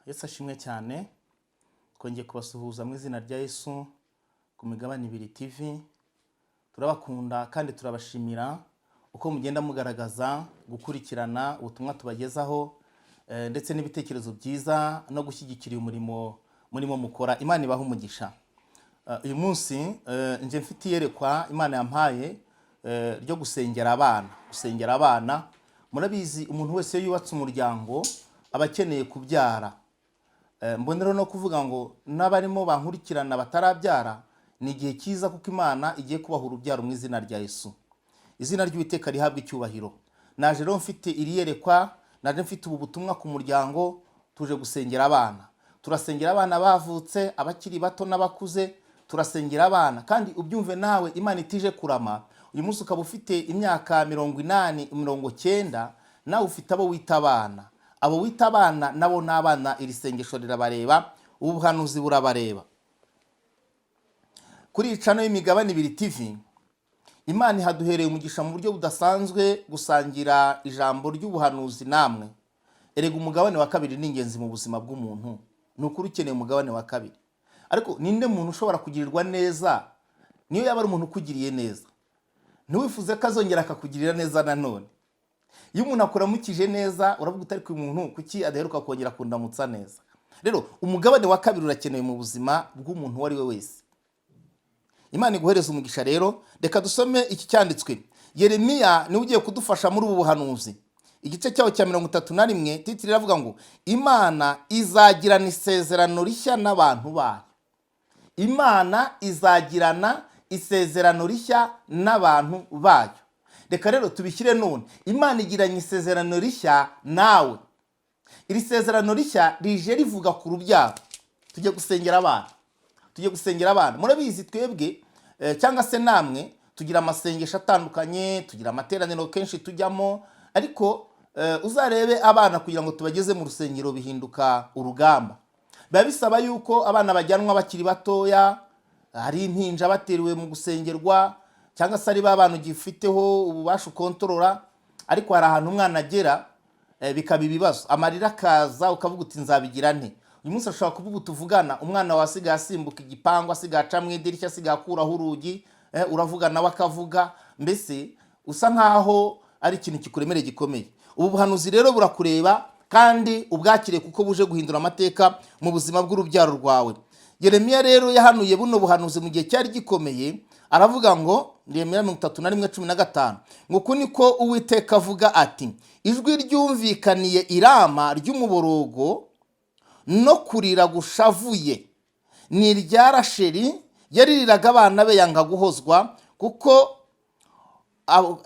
Yesu ashimwe cyane. Twongeye kubasuhuza mu izina rya Yesu ku Migabane Ibiri TV. Turabakunda kandi turabashimira uko mugenda mugaragaza gukurikirana ubutumwa tubagezaho, ndetse n'ibitekerezo byiza no gushyigikira uyu murimo murimo mukora. Imana ibaha umugisha. Uyu munsi nje mfite iyerekwa Imana yampaye ryo gusengera abana. Gusengera abana, murabizi, umuntu wese iyo yubatse umuryango aba akeneye kubyara. Mboneraho no kuvuga ngo n'abarimo bankurikirana batarabyara, ni igihe cyiza kuko Imana igiye kubaha urubyaro mu izina rya Yesu. Izina ry'Uwiteka rihabwa icyubahiro. Naje rero mfite iri yerekwa, naje mfite ubu butumwa ku muryango. Tuje gusengera abana. Turasengera abana bavutse, abakiri bato n'abakuze. Turasengera abana kandi ubyumve nawe, Imana itije kurama. Uyu munsi ukaba ufite imyaka 80, 90, nawe ufite abo wita abana. Abo wita abana nabo ni abana. Iri sengesho rirabareba, ubu buhanuzi burabareba. Kuri iyi channel y'Imigabane Ibiri TV, Imana ihaduhereye umugisha mu buryo budasanzwe gusangira ijambo ry'ubuhanuzi namwe. Erega umugabane wa kabiri ni ingenzi mu buzima bw'umuntu. Ni ukuri, ukeneye umugabane wa kabiri. Ariko ninde muntu ushobora kugirirwa neza? Niyo yaba ari umuntu ukugiriye neza, ntiwifuze ko azongera akakugirira neza nanone? Iyo umuntu akuramukije neza, uravuga utari ku muntu, kuki adaheruka kongera kundamutsa neza? Rero umugabane wa kabiri urakenewe mu buzima bw'umuntu uwo ari we wese. Imana iguhereza umugisha. Rero reka dusome iki cyanditswe. Yeremiya niwe ugiye kudufasha muri ubu buhanuzi, igice cyaho cya 31. Titre iravuga ngo: "Imana izagirana isezerano rishya n'abantu bayo." Imana izagirana isezerano rishya n'abantu bayo. Reka rero tubishyire none: Imana igiranye isezerano rishya nawe. Iri sezerano rishya rije rivuga ku rubyaro. Tujye gusengera abana, tujye gusengera abana. Murabizi, twebwe cyangwa se namwe, tugira amasengesho atandukanye, tugira amateraniro kenshi tujyamo, ariko uzarebe abana, kugira ngo tubageze mu rusengero bihinduka urugamba. Biba bisaba yuko abana bajyanwa bakiri batoya, hari impinja bateriwe mu gusengerwa, cyangwa se ari ba bantu ugifiteho ububasha ukontorora. Ariko hari ahantu umwana agera bikaba ibibazo, amarira akaza, ukavuga uti: "Nzabigira nte?" Uyu munsi ashobora kuvuga tuvugana, umwana wawe asigaye asimbuka igipangu, asigaye aca mu idirishya, asigaye akuraho urugi, uravuga nawe akavuga, mbese usa nkaho ari ikintu kikuremereye gikomeye. Ubu buhanuzi rero burakureba kandi ubwakire, kuko buje guhindura amateka mu buzima bw'urubyaro rwawe. Yeremiya rero yahanuye buno buhanuzi mu gihe cyari gikomeye. Aravuga ngo, Yeremiya 31:15, ngo: "Uku niko Uwiteka avuga ati: Ijwi ryumvikaniye i Rama ry'umuborogo no kurira gushavuye, ni irya Rasheli yaririraga abana be, yanga guhozwa kuko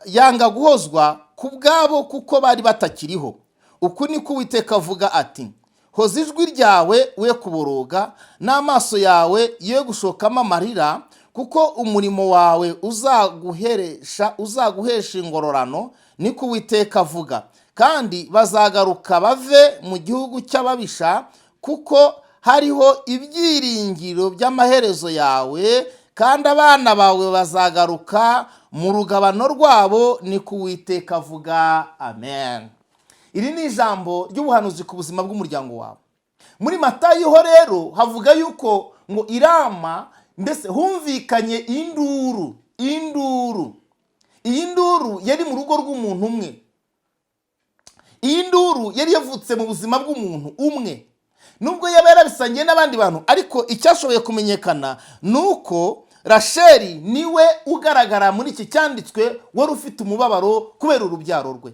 yanga guhozwa ku bwabo, kuko bari batakiriho. Uku niko Uwiteka avuga ati: Hoza ijwi ryawe, we kuboroga, n'amaso yawe ye gushokamo amarira, kuko umurimo wawe uzaguhesha ingororano, niko Uwiteka avuga. Kandi bazagaruka bave mu gihugu cy'ababisha, kuko hariho ibyiringiro by'amaherezo yawe, kandi abana bawe bazagaruka mu rugabano rwabo, niko Uwiteka avuga." Amen. Iri ni ijambo ry'ubuhanuzi ku buzima bw'umuryango wawe. Muri Matayo ho rero havuga yuko ngo i Rama mbese humvikanye induru. Induru, iyi nduru yari mu rugo rw'umuntu umwe. Iyi nduru yari yavutse mu buzima bw'umuntu umwe, nubwo yaba yarabisangiye n'abandi bantu, ariko icyashoboye kumenyekana ni uko Rasheli niwe ugaragara muri iki cyanditswe wari ufite umubabaro kubera urubyaro rwe.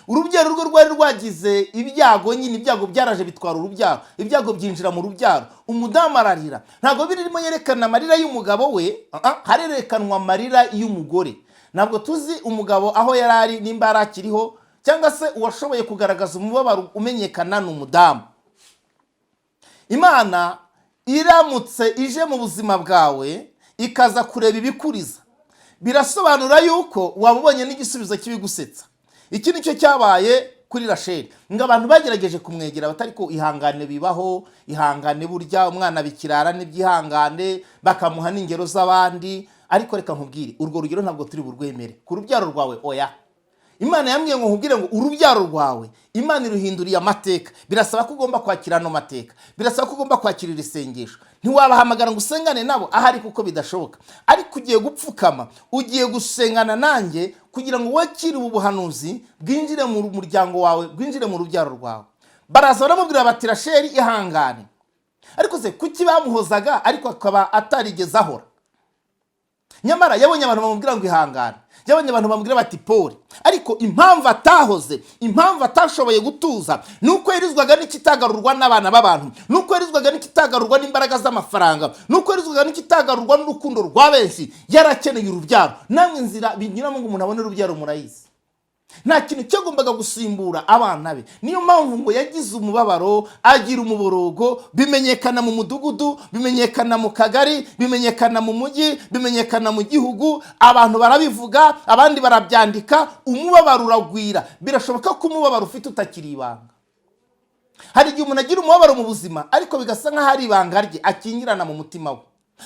Urubyaro rwe rwari rwagize ibyago nyine, ibyago byaraje bitwara urubyaro, ibyago byinjira mu rubyaro. Umudamu ararira. Ntabwo birimo yerekana amarira y'umugabo we, harerekanwa amarira y'umugore. Ntabwo tuzi umugabo aho yari ari, nimba yari akiriho, cyangwa se uwashoboye kugaragaza umubabaro umenyekana ni umudamu. Imana iramutse ije mu buzima bwawe ikaza kureba ibikuriza, birasobanura yuko waba ubonye n'igisubizo cy'ibigusetsa. Iki ni cyo cyabaye kuri Rasheli. Ngo abantu bagerageje kumwegera batari ko: "Ihangane, bibaho, ihangane, burya umwana bikirara n'ibyihangane," bakamuha n'ingero z'abandi. Ariko reka nkubwire, urwo rugero ntabwo turi burwemere ku rubyaro rwawe, oya. Imana yambwiye ngo nkubwire ngo urubyaro rwawe Imana iruhinduriye amateka. Birasaba ko ugomba kwakira ano mateka, birasaba ko ugomba kwakira iri sengesho. Ntiwabahamagara ngo usengane nabo ahari kuko bidashoboka, ariko ugiye gupfukama, ugiye gusengana nanjye kugira ngo wakire ubu buhanuzi bwinjire mu muryango wawe, bwinjire mu rubyaro rwawe. Baraza baramubwira bati: "Rasheli, ihangane." Ariko se kuki bamuhozaga ariko akaba atarigeze ahora? Nyamara yabonye abantu bamubwira ngo ihangane, yabonye abantu bamubwira bati pole, ariko impamvu atahoze, impamvu atashoboye gutuza, ni uko yarizwaga n'ikitagarurwa n'abana b'abantu, ni uko yarizwaga n'ikitagarurwa n'imbaraga z'amafaranga, ni uko yarizwaga n'ikitagarurwa n'urukundo rwa benshi. Yarakeneye urubyaro. Namwe inzira binyuramo ngo umuntu abone urubyaro murayizi. Nta kintu cyagombaga gusimbura abana be. Niyo mpamvu ngo yagize umubabaro, agira umuborogo, bimenyekana mu mudugudu, bimenyekana mu kagari, bimenyekana mu mujyi, bimenyekana mu gihugu. Abantu barabivuga, abandi barabyandika, umubabaro uragwira. Birashoboka ko umubabaro ufite utakiri ibanga. Hari igihe umuntu agira umubabaro mu buzima, ariko bigasa nk'aho ari ibanga rye akingirana mu mutima we.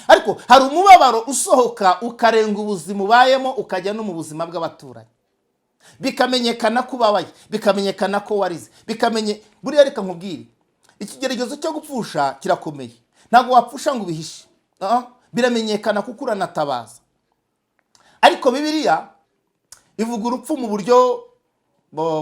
Ariko hari umubabaro usohoka ukarenga ubuzima ubayemo, ukajya no mu buzima bw'abaturanyi, bikamenyekana ko ubabaye, bikamenyekana ko warize, bikamenye. Buriya reka nkubwire, ikigeragezo cyo gupfusha kirakomeye. Ntabwo wapfusha ngo ubihishe. Ah, biramenyekana kuko uranatabaza. Ariko Bibiliya ivuga urupfu mu buryo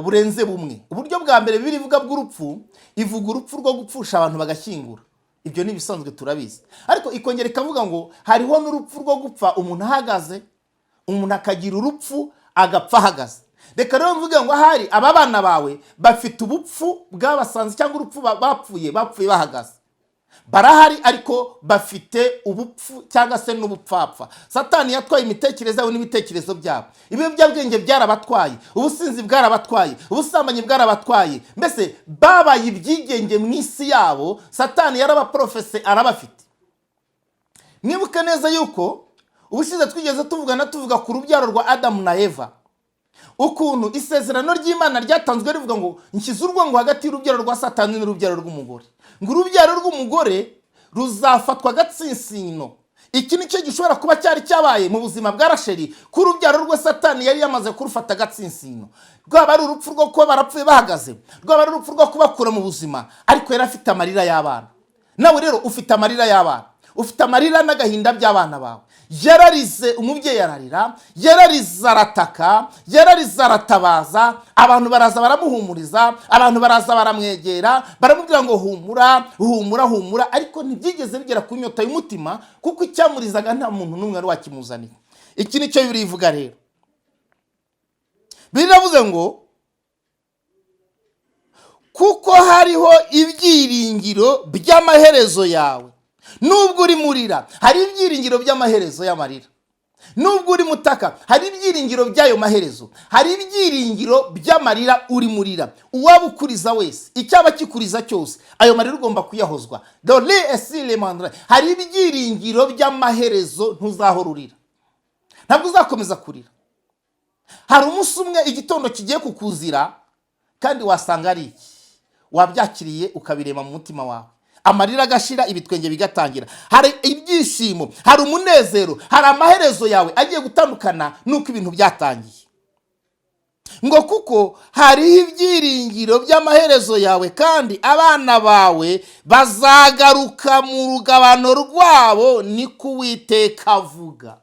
burenze bumwe. Uburyo bwa mbere Bibiliya ivuga bw'urupfu, ivuga urupfu rwo gupfusha abantu bagashyingura. Ibyo ni ibisanzwe, turabizi. Ariko ikongera ikavuga ngo hariho n'urupfu rwo gupfa umuntu ahagaze, umuntu akagira urupfu agapfa ahagaze. Reka rero mvuge ngo ahari aba bana bawe bafite ubupfu bwabasanze cyangwa urupfu bapfuye, bapfuye bahagaze. Barahari ariko bafite ubupfu cyangwa se n'ubupfapfa. Satani yatwaye imitekerereze yabo n'ibitekerezo byabo. Ibiyobyabwenge byarabatwaye, ubusinzi bwarabatwaye, ubusambanyi bwarabatwaye. Mbese babaye ibyigenge mu isi yabo. Satani yarabaporofese, arabafite. Mwibuke neza yuko ubushize twigeze tuvugana, tuvuga ku rubyaro rwa Adamu na Eva, ukuntu isezerano ry'Imana ryatanzwe rivuga ngo: "Nshyize urwango hagati y'urubyaro rwa Satani n'urubyaro rw'umugore", ngo urubyaro rw'umugore ruzafatwa agatsinsino. Iki ni cyo gishobora kuba cyari cyabaye mu buzima bwa Rasheli, ko urubyaro rwe Satani yari yamaze kurufata agatsinsino. Rwaba ari urupfu rwo kuba barapfuye bahagaze, rwaba ari urupfu rwo kubakura mu buzima, ariko yari afite amarira y'abana. Nawe rero ufite amarira y'abana, ufite amarira n'agahinda by'abana bawe. Yararize, umubyeyi ararira, yararize arataka, yararize aratabaza. Abantu baraza baramuhumuriza, abantu baraza baramwegera, baramubwira ngo humura, humura, humura, ariko ntibyigeze bigera ku nyota y'umutima, kuko icyamurizaga nta muntu n'umwe wari wakimuzaniye. Iki ni cyo Bibiliya ivuga rero. Biravuze ngo kuko hariho ibyiringiro by'amaherezo yawe. Nubwo uri murira, hari ibyiringiro by'amaherezo y'amarira. Nubwo uri mutaka, hari ibyiringiro by'ayo maherezo, hari ibyiringiro by'amarira uri murira. Uwaba ukuriza wese, icyaba kikuriza cyose, ayo marira ugomba kuyahozwa. Dore esile mandra, hari ibyiringiro by'amaherezo. Ntuzahora urira, ntabwo uzakomeza kurira. Hari umunsi umwe igitondo kigiye kukuzira, kandi wasanga ari iki wabyakiriye, ukabirema mu mutima wawe, amarira agashira, ibitwenge bigatangira. Hari ibyishimo, hari umunezero, hari amaherezo yawe agiye gutandukana n'uko ibintu byatangiye. Ngo kuko hariho ibyiringiro by'amaherezo yawe, kandi abana bawe bazagaruka mu rugabano rwabo, niko Uwiteka avuga.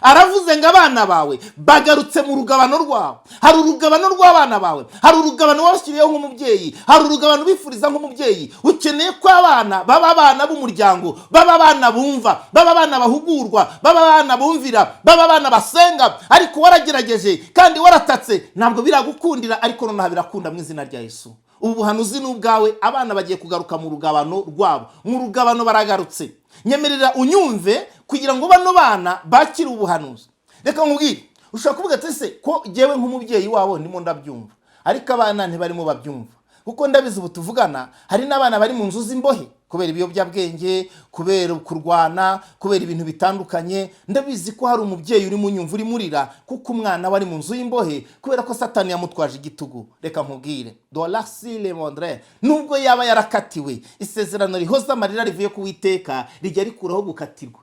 Aravuze ngo abana bawe bagarutse mu rugabano rwabo. Hari urugabano rw'abana bawe, hari urugabano wabashyiriyeho nk'umubyeyi, hari urugabano ubifuriza nk'umubyeyi. Ukeneye ko abana baba abana b'umuryango, baba abana bumva, baba abana bahugurwa, baba abana bumvira, baba abana basenga. Ariko waragerageje kandi waratatse, ntabwo biragukundira, ariko nonaha birakunda mu izina rya Yesu. Ubu buhanuzi ni ubwawe. Abana bagiye kugaruka mu rugabano rwabo, mu rugabano baragarutse. Nyemerera unyumve kugira ngo bano bana bakire ubuhanuzi. Reka nkubwire, ushobora kuvuga ati: "Ese ko jyewe nk'umubyeyi wabo ndimo ndabyumva, ariko abana ntibarimo babyumva?" Kuko ndabizi, ubu tuvugana hari n'abana bari mu nzu z'imbohe kubera ibiyobyabwenge, kubera kurwana, kubera ibintu bitandukanye. Ndabizi ko hari umubyeyi uri mu nyumva urimo urira kuko umwana we ari mu nzu y'imbohe kubera ko Satani yamutwaje igitugu. Reka nkubwire, dorasile mondre, nubwo yaba yarakatiwe, isezerano rihoza amarira rivuye ku Witeka rijya rikuraho gukatirwa.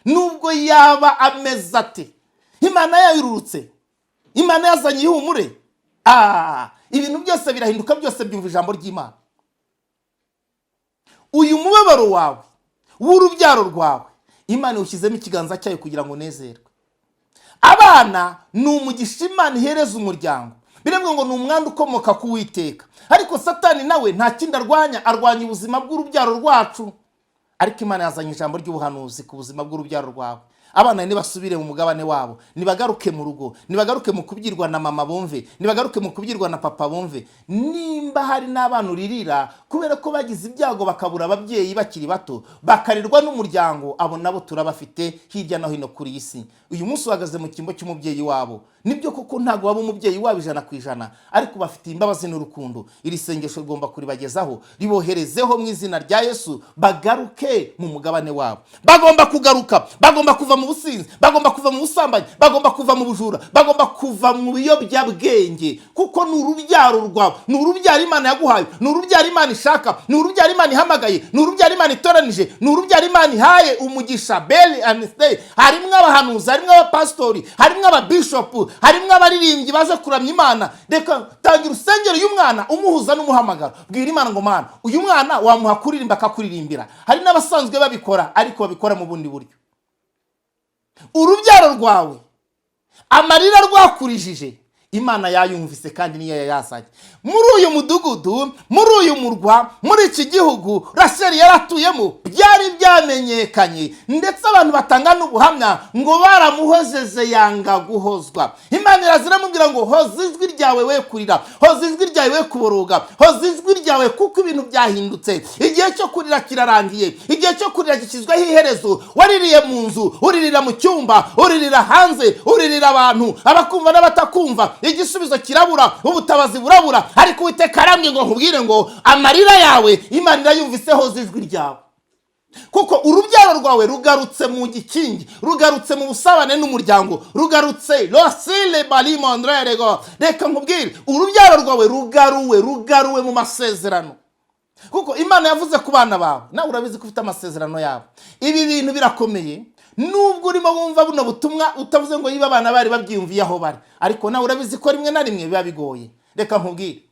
Nubwo yaba ameze ate, Imana yayururutse. Imana yazanye ihumure. Ibintu byose birahinduka, byose byumva ijambo ry'Imana. Uyu mubabaro wawe w'urubyaro rwawe, Imana iwushyizemo ikiganza cyayo kugira ngo unezerwe. Abana ni umugisha Imana ihereza umuryango. Biravuga ngo ni umwanda ukomoka ku Uwiteka. Ariko Satani nawe nta kindi arwanya, arwanya ubuzima bw'urubyaro rwacu. Ariko Imana yazanye ijambo ry'ubuhanuzi ku buzima bw'urubyaro rwawe. Abana nibasubire mu mugabane wabo, nibagaruke mu rugo, nibagaruke mu kubyirwa na mama bumve, nibagaruke mu kubyirwa na papa bumve. Nimba hari n'abana uririra kubera ko bagize ibyago bakabura ababyeyi bakiri bato, bakarirwa n'umuryango, abo nabo turabafite hirya no hino kuri iyi si. Uyu munsi uhagaze mu cyimbo cy'umubyeyi wabo. Nibyo koko ntabwo waba umubyeyi wabo 100%, ariko bafitiye imbabazi n'urukundo. Iri sengesho rigomba kuribagezaho, riboherezeho mu izina rya Yesu, bagaruke mu mugabane wabo. Bagomba kugaruka, bagomba kuva mu businzi, bagomba kuva mu busambanyi, bagomba kuva mu bujura, bagomba kuva mu biyobyabwenge, kuko ni urubyaro rwawe, ni urubyaro Imana yaguhaye, ni urubyaro Imana ishaka, ni urubyaro Imana ihamagaye, ni urubyaro Imana itoranije, ni urubyaro Imana ihaye umugisha. Beli and stay. Harimo abahanuzi, harimo abapasitori, harimo ababishopu, harimo abaririmbyi baje kuramya Imana. Reka tangira urusengero y'umwana umuhuza n'umuhamagaro. Bwira Imana ngo Mana, uyu mwana wamuha kuririmba akakuririmbira. Hari n'abasanzwe babikora ariko babikora mu bundi buryo. Urubyaro rwawe, amarira rwakurijije, Imana yayumvise kandi niyo yayazanye. Muri uyu mudugudu, muri uyu murwa, muri iki gihugu Rasheli yaratuyemo, byari byamenyekanye, ndetse abantu batanga n'ubuhamya ngo baramuhojeje yanga guhozwa. Imana iraza iramubwira ngo hoza ijwi ryawe we kurira, hoza ijwi ryawe we kuboroga, hoza ijwi ryawe kuko ibintu byahindutse. Igihe cyo kurira kirarangiye, igihe cyo kurira gishyizweho iherezo. Waririye mu nzu, uririra mu cyumba, uririra hanze, uririra abantu, abakumva n'abatakumva. Igisubizo kirabura, ubutabazi burabura, ariko Uwiteka arambwiye ngo nkubwire ngo amarira yawe Imana irayumvise, hoza ijwi ryawe, kuko urubyaro rwawe rugarutse mu gikingi, rugarutse mu busabane n'umuryango, rugarutse rosile barimondrerego. Reka nkubwire, urubyaro rwawe rugaruwe mu masezerano, kuko Imana yavuze ku bana bawe. Nawe urabizi ko ufite amasezerano yabo. Ibi bintu birakomeye. Nubwo urimo wumva buno butumwa utavuze ngo yiba abana bari babyiyumviye aho bari, ariko nawe urabizi ko rimwe na rimwe biba bigoye. Reka nkubwire,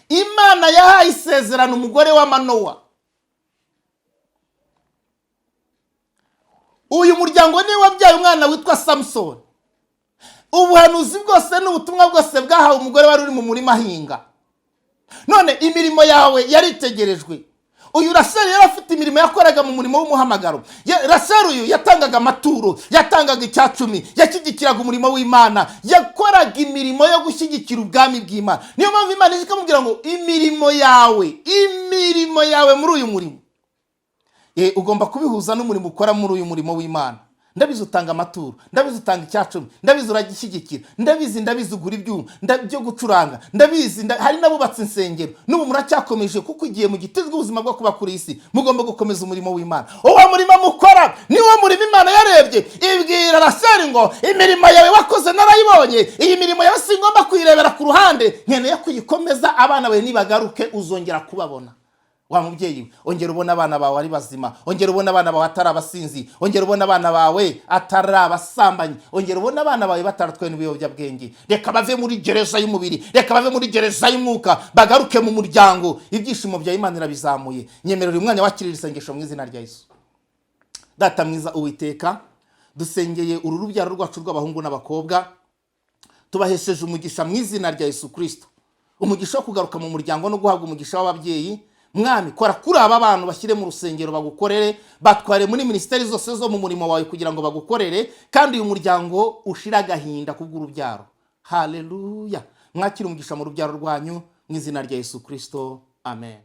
Imana yahaye isezerano umugore wa Manowa. Uyu muryango niwe wabyaye umwana witwa Samusoni. Ubuhanuzi bwose n'ubutumwa bwose bwahawe umugore wari uri mu murima ahinga. None imirimo yawe yaritegerejwe. Uyu Rasheli yari afite imirimo yakoraga mu murimo w'umuhamagaro. Rasheli uyu yatangaga amaturo, yatangaga icyacumi, yashyigikiraga umurimo w'Imana, yakoraga imirimo yo gushyigikira ubwami bw'Imana. Niyo mpamvu Imana ije ikamubwira ngo imirimo yawe muri uyu murimo, ugomba kubihuza n'umurimo ukora muri uyu murimo w'Imana. Ndabizi utanga amaturo, ndabizi utanga icyacumi, ndabizi uragishyigikira, ndabizi ugura ibyuma byo gucuranga, ndabizi hari n'abubatse insengero n'ubu muracyakomeje, kuko igihe mugitezwe ubuzima bwo kuba kuri isi mugomba gukomeza umurimo w'Imana. Uwo murimo mukora niwo murimo Imana yarebye ibwira Rasheli ngo imirimo yawe wakoze narayibonye, iyi mirimo yawe singomba kuyirebera ku ruhande, nkeneye kuyikomeza. Abana bawe nibagaruke uzongera kubabona. Wa mubyeyi we, ongera ubona abana bawe ari bazima, ongera ubona abana bawe atari abasinzi, ongera ubona abana bawe atari abasambanyi, ongera ubona abana bawe bataratwawe n'ibiyobyabwenge. Reka bave muri gereza y'umubiri, reka bave muri gereza y'umwuka, bagaruke mu muryango. Ibyishimo bya Imana irabizamuye. Nyemerera uyu mwanya wakirira isengesho mu izina rya Yesu. Data mwiza Uwiteka, dusengeye uru rubyaro rwacu rw'abahungu n'abakobwa, tubahesheje umugisha mu izina rya Yesu Kristo, umugisha wo kugaruka mu muryango no guhabwa umugisha w'ababyeyi. Mwami, kora kuri aba bantu, bashyire mu rusengero bagukorere, batware muri minisiteri zose zo mu murimo wawe kugira ngo bagukorere, kandi uyu muryango ushire agahinda kubw'urubyaro. Haleluya! Mwakire umugisha mu rubyaro rwanyu mu izina rya Yesu Kristo, amen.